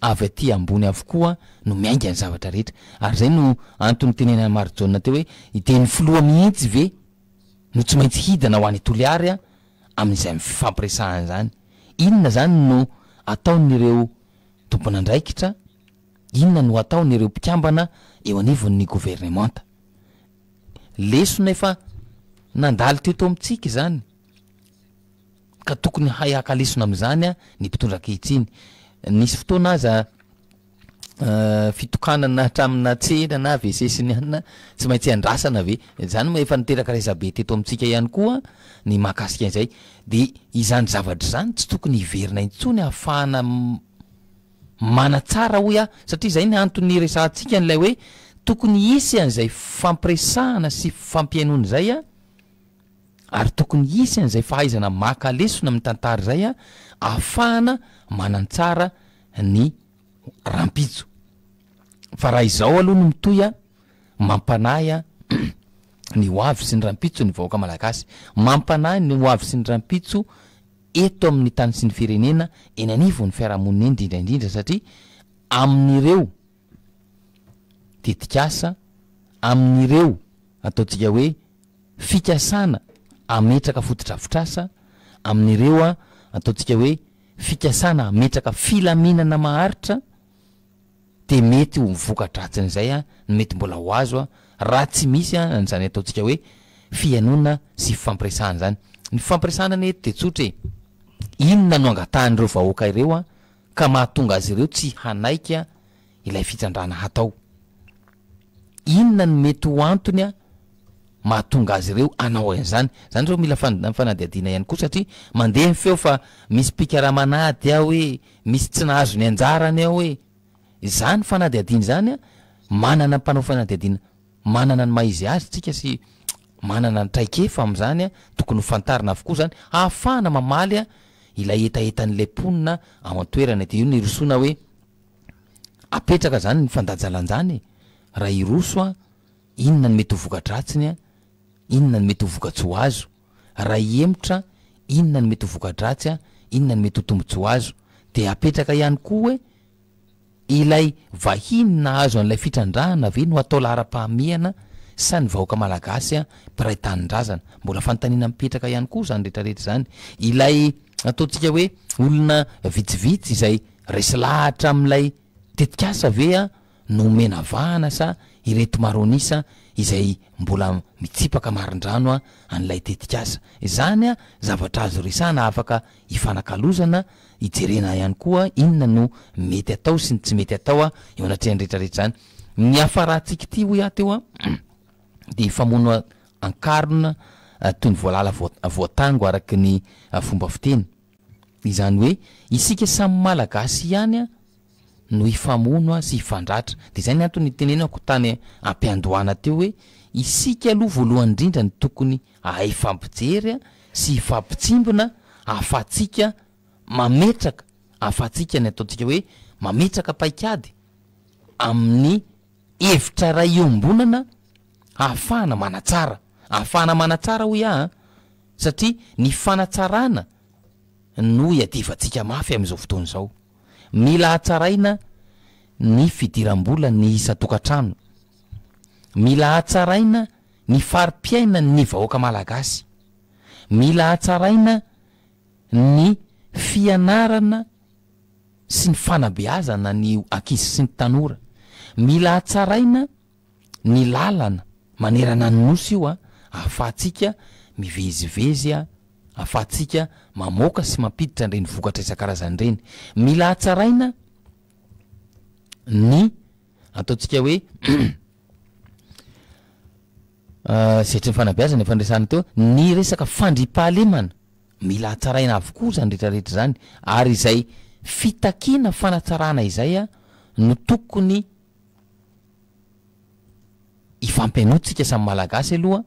[SPEAKER 3] avy aty ambony avokoa no miainga ny zavatra rehetra ary izay no antony nitenenan'i Marijaona teo hoe dia ny filoha mihitsy ve no tsy maintsy hidina ho any Toliary amin'izay fifampiresahana izany? Inona izany no ataon'ireo tompon'andraikitra? Inona no ataon'ireo mpikambana eo anivon'ny governemanta? Lesona efa nandalo teto amintsika izany ka tokony hahay haka lesona amin'izany ny mpitondra ankehitriny. Nisy fotoana aza fitokanana hatramina tsena na WC sy ny anona tsy maintsy andrasana ve? Izany moa efa niteraka resabe teto amintsika ihany koa ny mahakasika an'izay. Dia izany zavatra izany tsy tokony hiverina intsony ahafahana Manatsara hoy aho satria izay ny antony niresahantsika an'ilay hoe tokony hisy an'izay fampiresahana sy fampihainoana izay ary tokony hisy an'izay fahaizana maka lesona amin'ny tantara izay ahafahana manantsara ny rahampitso. Fa raha izao aloha no mitohy mampanahy ny ho avy sy ny rahampitso ny vahoaka malagasy. Mampanahy ny ho avy sy ny rahampitso eto amin'ny tany sy ny firenena eny anivon'ny fiarahamonina eny indrindra indrindra satria amin'ireo tetikasa, amin'ireo ataontsika hoe fikasana hametraka fotodrafitrasa, amin'ireo ataontsika hoe fikasana hametraka filaminana maharitra, dia mety ho voka-dratsin'izay no mety mbola ho azo raha tsy misy an'izany ataontsika hoe fihainoana sy fifampiresahana izany. Ny fifampiresahana anie eto dia tsotra e! Inona no angatahan'ireo vahoaka ireo ka mahatonga azy ireo tsy hanaiky ilay fitsandrana hatao? Inona no mety ho antony mahatonga azy ireo hanao an'izany? Izany izao mila fanadihadiana ihany koa satria mandeha ny feo fa misy mpikaraman'ady ao hoe, Misy tsy nahazo ny anjarany ao hoe izany fanadihadiana izany an, manana mpanao fanadihadiana manana ny maha izy azy tsika sy manana ny traikefa amin'izany an, tokony ho fantarina avokoa izany hahafahana mamaly an ilay hetahetan'ilay mponina ao an-toerana, dia io no irosoana hoe apetraka izany ny fandanjalanjana e, raha hiroso an, inona no mety ho voka-dratsiny an, inona no mety ho voka-tsoa azo. Raha hihemotra, inona no mety ho voka-dratsy, inona no mety ho tombontsoa azo. Dia apetraka ihany koa hoe ilay vahiny nahazo an'ilay fitrandrahana ve no atao laharam-pahamehana sa ny vahoaka malagasy mpiray tanindrazana. Mbola fanontaniana mipetraka ihany koa izany rehetrarehetra izany. Ilay ataontsika hoe olona vitsivitsy izay resy lahatra amin'ilay tetikasa ve no omena vahana sa ireto maro an'isa izay mbola mitsipaka marindrano an'ilay tetikasa? Izany zavatra azo resahana afaka ifanakalozana, ijerena ihany koa inona no mety atao sy ny tsy mety atao eo anatrehan'ny rehetra rehetra izany. Ny hafarantsika ity hoy aho teo dia hifamono an-karona toy ny voalala voatango araka ny fomba fiteny. Izany hoe isika samy Malagasy ihany no hifamono sy hifandratra. Dia izay ny antony nitenenako tany am-piandohana teo hoe isika aloha voalohany indrindra no tokony hahay hifampijery sy hifampitsimbina ahafahantsika mametraka, ahafahantsika ny ataontsika hoe mametraka paikady amin'ny hevitra iray iombonana ahafahana manatsara. Ahafahana manatsara hoy aho an, satria ny fanatsarana no iadivantsika mafy amin'izao fotoana izao. Mila hatsaraina ny fidiram-bolan'ny isan-tokantrano. Mila hatsaraina ny fari-piainan'ny vahoaka malagasy. Mila hatsaraina ny fianarana sy ny fanabeazana ny ankizy sy ny tanora. Mila hatsaraina ny lalana manerana ny Nosy io ahafahantsika mivezivezy, ahafahantsika mamoaka sy mampiditra an'ireny vokatra isan-karazany ireny. Mila hatsaraina ny ataontsika hoe sehatry ny fanabeazana efa niresahana teo, ny resaka fandriampahalemana. Mila hatsaraina avokoa izany rehetra rehetra izany ary izay fitakiana fanatsarana izay no tokony Ifampihainoantsika samy Malagasy aloha,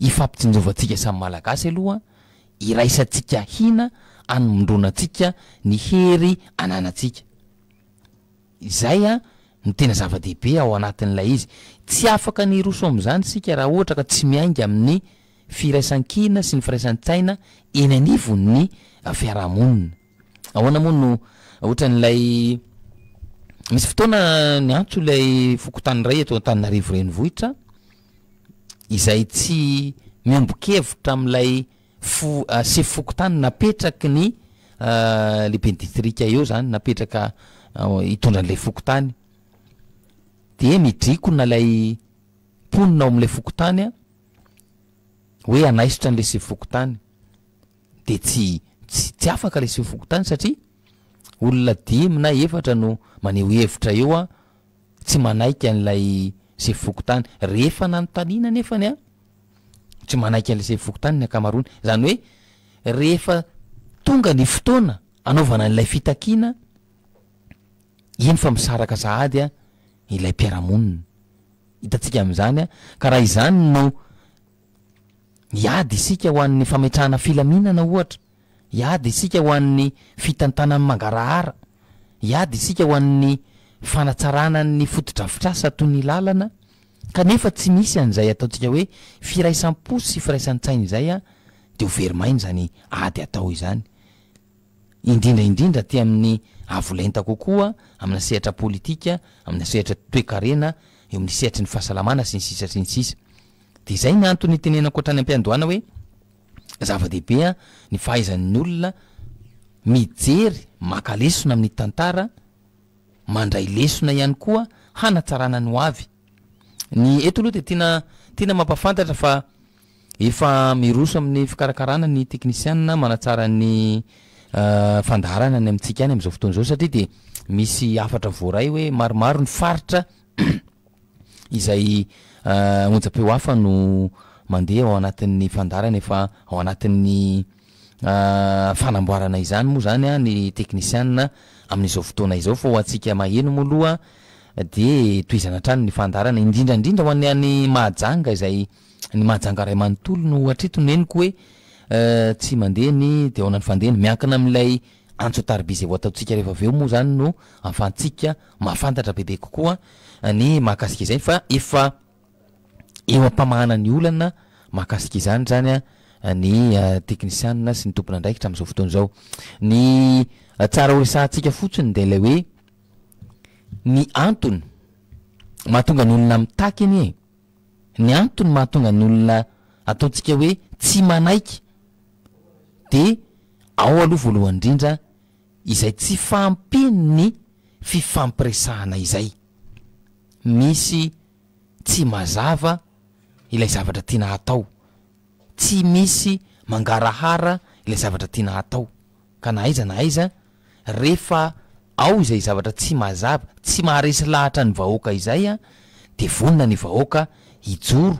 [SPEAKER 3] ifampitsinjovantsika samy Malagasy aloha, iraisantsika hina anomondronantsika ny hery ananantsika. Izay no tena zava-dehibe ao anatin'ilay izy. Tsy afaka ny hiroso amin'izany isika raha ohatra ka tsy miainga amin'ny firaisankina sy ny firaisan-tsaina eny anivon'ny fiarahamonina. Ahoana moa no ohatran'ilay misy fotoana niantso ilay fokontany iray eto Antananarivo renivohitra izay tsy miombon-kevitra amin'ilay fo- sefo fokontany napetraky ny lehiben'ny distrika eo zany, napetraka hitondra an'ilay fokontany. De midrikona ilay mponina ao amin'ilay fokontany hoe hanaisotra an'ilay sefo fokontany. de tsy tsy tsy afaka le sefo fokontany satria olona dimy na efatra no maneho hevitra eo an, tsy manaiky an'ilay sefo fokontany, rehefa nanontaniana nefany an, tsy manaiky an'ilay sefo fokontany ny ankamaroany, zany hoe rehefa tonga ny fotoana anaovana an'ilay fitakiana, iny fa misaraka sahady an ilay mpiara-monina, hitantsika amin'izany an, ka raha izany no Hiady isika ho an'ny fametrahana filaminana, ohatra. Hiady isika ho an'ny fitantanan'ny mangarahara. Hiady isika ho an'ny fanatsarana ny fotodrafitrasa toy ny lalana, kanefa tsy misy an'izay ataontsika hoe firaisam-po sy firaisan-tsaina izay dia ho very maina izany ady atao izany. Indrindra indrindra aty amin'ny avo lenta kokoa, amina sehatra politika, amina sehatra toekarena, eo amin'ny sehatry ny fahasalamana sy ny sisa sy ny sisa. Dia izay ny antony itenenako hatrany am-piandohana hoe zava-dehibe ny fahaizan'ny olona mijery, maka lesona amin'ny tantara, mandray lesona ihany koa hanatsarana ny hoavy. Ny eto aloha dia tiana tiana mampafantatra fa efa miroso amin'ny fikarakarana ny teknisianina manatsara ny fandaharana any amintsika any amin'izao fotoana izao satria dia misy hafatra voaray hoe maromaro ny faritra izay onjam-peo hafa no mandeha ao anatin'ny fandaharana efa ao anatin'ny fanamboarana izany moa zany a ny teknisianina amin'izao fotoana izao fa ho antsika maheno moa aloha dia tohizana hatrany ny fandaharana indrindra indrindra ho an'ny any Mahajanga izay ny Mahajanga iray manontolo no hatreto no henoko hoe tsy mandeha ny dia ahoana ny fandehany miankina amin'ilay antso an-tariby izay ho ataontsika rehefa avy eo moa zany no ahafahantsika mahafantatra bebe kokoa ny mahakasika izay fa efa eo am-pamahana ny olana mahakasika izany zany ny teknisianina sy ny tompon'andraikitra amin'izao fotoana izao. Ny tsara ho resahantsika fotsiny dia ilay hoe ny antony mahatonga ny olona mitaky anie e, ny antony mahatonga ny olona ataontsika hoe tsy manaiky dia ao aloha voalohany indrindra izay tsy fahampian'ny fifampiresahana izay. Misy tsy mazava ilay zavatra tiana hatao, tsy misy mangarahara ilay zavatra tiana hatao, ka na aiza na aiza rehefa ao izay zavatra tsy mazava, tsy maharesy lahatra ny vahoaka izay dia vonona ny vahoaka hijoro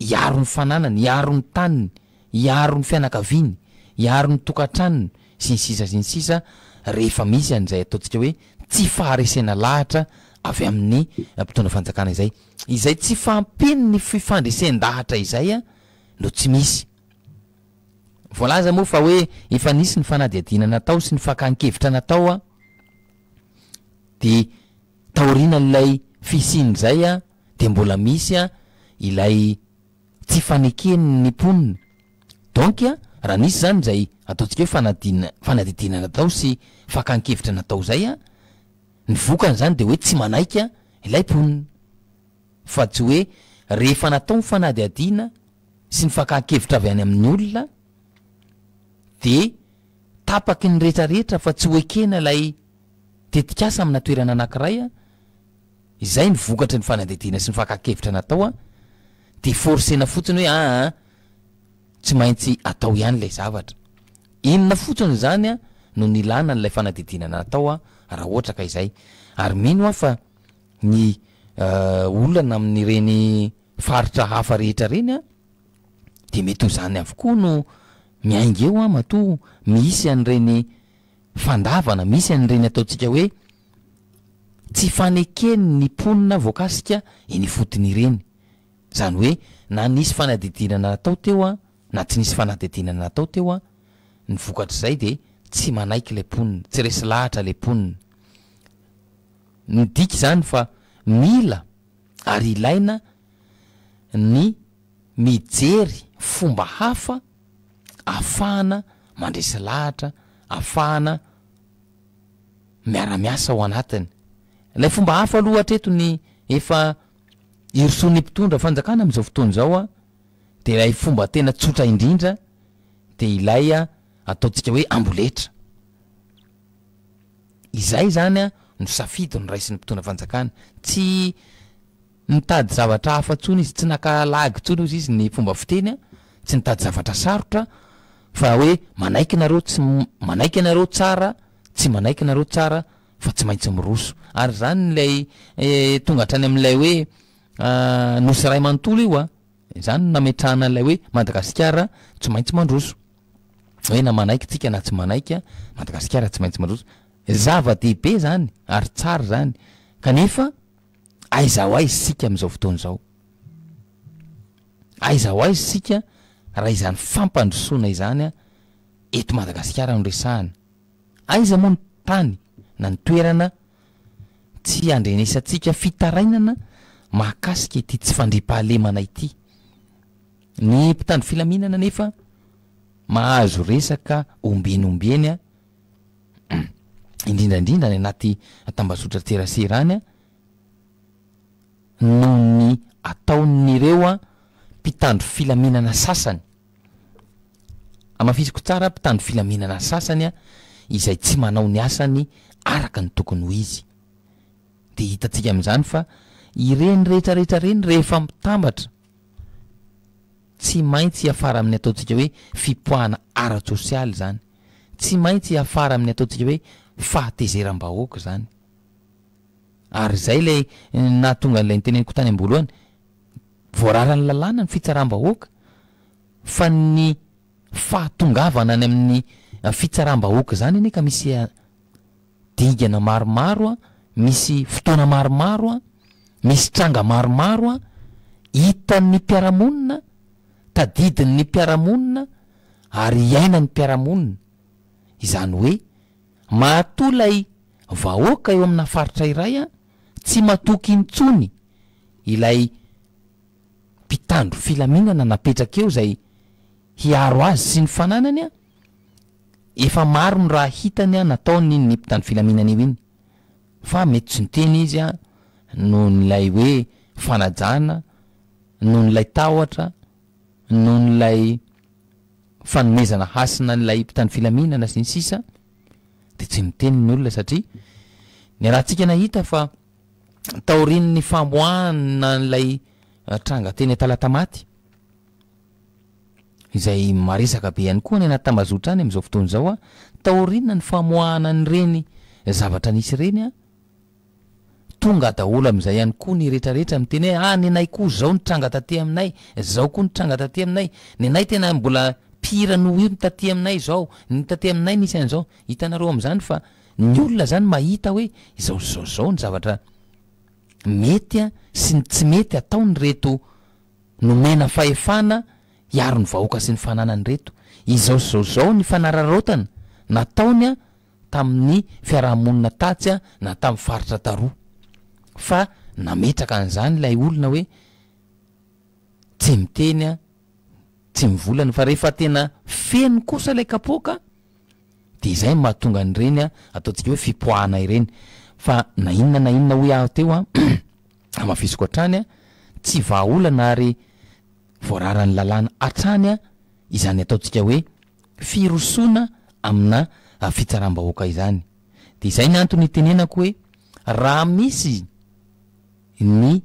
[SPEAKER 3] hiaro ny fananany, hiaro ny taniny, hiaro ny fianakaviany, hiaro ny tokantranony, sy ny sisa sy ny sisa rehefa misy an'izay ataontsika hoe tsy faharesena lahatra avy amin'ny mpitondra fanjakana izay. Izay tsy fahampian'ny fifandresen-dahatra izay no tsy misy. Voalaza moa fa hoe efa nisy ny fanadihadiana natao sy ny fakan-kevitra natao dia taorianan'ilay fisian'izay dia mbola misy ilay tsy faneken'ny mponina. Donc raha nisy izany izay ataontsika hoe fanadina fanadihadiana natao sy fakan-kevitra natao izay, ny vokany izany dia hoe tsy manaiky ilay mponina. Fa tsy hoe rehefa natao ny fanadihadiana sy ny fakan-kevitra avy any amin'ny olona dia tapaky ny rehetrarehetra fa tsy ho ekena ilay tetikasa amina toerana anankiray, izay ny vokatry ny fanadihadiana sy ny fakan-kevitra natao dia forcena fotsiny hoe aa tsy maintsy atao ihany ilay zavatra. Inona fotsiny izany no nilana an'ilay fanadihadiana natao raha ohatra ka izay. Ary mino aho fa ny olana amin'ireny faritra hafa rehetra ireny dia mety ho izany avokoa no miainga eo matoa misy an'ireny fandavana, misy an'ireny ataontsika hoe tsy faneken' ny mponina voakasika eny ifotony ireny. Izany hoe na nisy fanadihadiana natao teo na tsy nisy fanadihadiana natao teo, ny vokatr'izay dia tsy manaiky ilay mponina, tsy resy lahatra ilay mponina. Midika izany fa mila ary ilaina ny mijery fomba hafa afahana mandresy lahatra, afahana miara-miasa ao anatiny. Ilay fomba hafa aloha hatreto ny efa irosoan'ny mpitondra fanjakana amin'izao fotoana izao dia ilay fomba tena tsotra indrindra dia ilay ataontsika hoe amboletra. Izay izany no safidy noraisin'ny mpitondra fanjakana. Tsy nitady zavatra hafa intsony izy, tsy naka lagy intsony hozy izy ny fomba fiteny, tsy nitady zavatra sarotra fa hoe manaiky nareo tsy manaiky ianareo tsara, tsy manaiky nareo tsara fa tsy maintsy miroso. Ary izany ilay tonga hatrany amin'ilay hoe nosy iray manontolo io an, izany no nametrahana an'ilay hoe Madagasikara tsy maintsy mandroso. Hoe na manaiky tsika na tsy manaiky, Madagasikara tsy maintsy mandroso. Zava-dehibe izany ary tsara izany kanefa aiza ho aiza isika amin'izao fotoana izao? Aiza ho aiza isika raha izany fampandrosoana izany eto Madagasikara no resahana? Aiza moa ny tany na ny toerana tsy handrenesantsika fitarainana mahakasika ity tsy fandriampahalemana ity? Ny mpitandro filaminana anefa mahazo resaka ombieny ombieny indrindra indrindra any anaty tambazotran-tserasera any noho ny ataon'ireo mpitandro filaminana sasany. Hamafisiko tsara, mpitandro filaminana sasany izay tsy manao ny asany araka ny tokony ho izy. Dia hitantsika amin'izany fa ireny rehetra rehetra ireny rehefa mitambatra tsy maintsy hiafara amin'ny ataontsika hoe fipoahana ara-tsosialy izany. Tsy maintsy hiafara amin'ny ataontsika hoe fahatezeram-bahoaka izany. Ary izay ilay nahatonga an'ilay niteneniko tany am-boalohany, voararan'ny lalàna ny fitsaram-bahoaka, fa ny fahatongavana any amin'ny fitsaram-bahoaka izany anie ka misy dingana maromaro, misy fotoana maromaro, misy tranga maromaro hitan'ny mpiara-monina, tadidin'ny mpiara-monina ary iainan'ny mpiara-monina. Izany hoe matoa ilay vahoaka eo amina faritra iray tsy matoky intsony ilay mpitandro filaminana napetraka eo izay hiaro azy sy ny fananany, Efa maro ny raha hitany an nataony iny mpitandro filaminana io iny fa mety tsy niteny izy an noho n'ilay hoe fanajana, noho n'ilay tahotra, noho n'ilay fanomezana hasina an'ilay mpitandro filaminana sy ny sisa de tsy niteny ny olona satria niarahantsika nahita fa taorian'ny famoahana an'ilay tranga teny Talatamaty izay maresaka be ihany koa any anaty tambazotra any amin'izao fotoana izao an, taoriana ny famoahana an'ireny zavatra nisy ireny an, tonga daholo amin'izay ihany koa ny retraretra miteny hoe ah nenay koa zao nitranga taty aminay, zao koa nitranga taty aminay, nenay tena mbola. Pire noho io ny taty aminay izao, ny taty aminay nisy an'izao. Hitanareo amin'izany fa ny olona izany mahita hoe izao sy izao sy izao ny zavatra mety sy ny tsy mety ataon'ireto nomena fahefana hiaro ny vahoaka sy ny fananany ireto. Izao sy izao sy izao ny fanararaotana nataony tamin'ny fiarahamonina tatsy na tamin'ny faritra taroa. Fa nametraka an'izany ilay olona hoe tsy miteny tsy mivolana fa rehefa tena feno kosa ilay kapoaka dia izay no mahatonga an'ireny ataontsika hoe fipoahana ireny. Fa na inona na inona hoy aho teo an, hamafisiko hatrany an, tsy vahaolana ary voararan'ny lalàna hatrany izany ataontsika hoe firosoana amina fitsaram-bahoaka izany. Dia izay ny antony itenenako hoe raha misy ny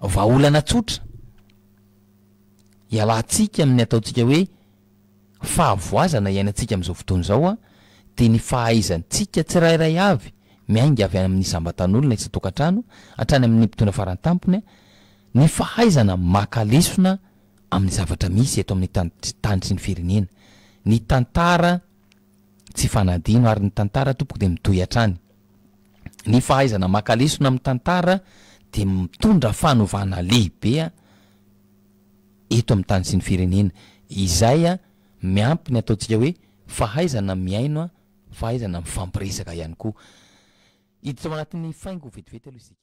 [SPEAKER 3] vahaolana tsotra hialantsika amin'ny ataontsika hoe fahavoazana iainantsika amin'izao fotoana izao dia ny fahaizantsika tsirairay avy miainga avy any amin'ny isam-batan'olona isan-tokantrano hatrany amin'ny mpitondra faran-tampony ny fahaizana maka lesona amin'ny zavatra misy eto amin'ny tany sy ny firenena. Ny tantara tsy fanadino ary ny tantara tompoko dia mitohy hatrany. Ny fahaizana maka lesona amin'ny tantara dia mitondra fanovana lehibe eto amin'ny tany sy ny firenena. Izay miampy ny ataontsika hoe fahaizana mihaino, fahaizana mifampiresaka ihany koa. Hiditra ao anatin'ny faingo vetivety aloha isika.